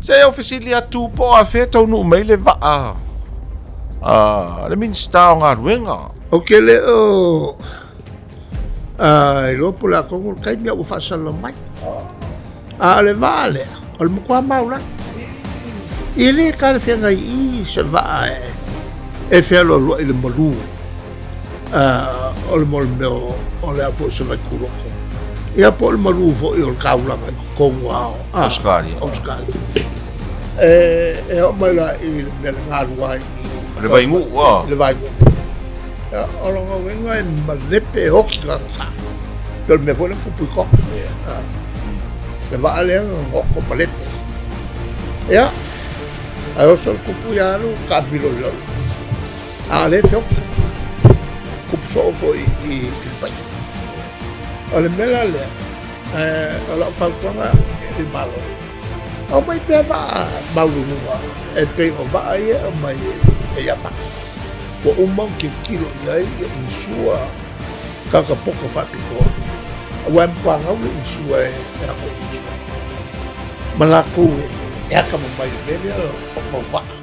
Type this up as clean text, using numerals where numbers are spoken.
Se i ou fesili atu po o afea e taunuu mai le vaa a le Minisita o Galuega? Ou te le o iloa po o le a tonu le taimi a ua faasalalau mai. A o le vaa lea, o le matua maulalo. E le talafeagai i i se vaa e fealoaloai i le malu o le mea o le a foi se vaituloto. Ia po o le malu foi o le taulaga i totonu lava o Ausetalia. Ausetalia. E oo mai la i le mea le galu ai i le Vainuu. I le Vainuu. Ia, o lona uiga e malepe e oti tagata. Pei o le mea foi lea na tupu i Toga. Le vaa lea na goto malepe. Ia, ae oso le tupu ia alu taamilo i lalo. A o lea e feoti. Tupu soo foi i Filipaina. O le mea la lea, o lau fautuaga i le Malo, aumai pea vaa maualuluga e pei o vaa ia e aumai e Iapani. Ua uma ona tilotilo i ai ia insure tagata poto faapitoa, aua e matua gau le insure e a foi insure ma latou e atamamai i le mea lea o fauvaa.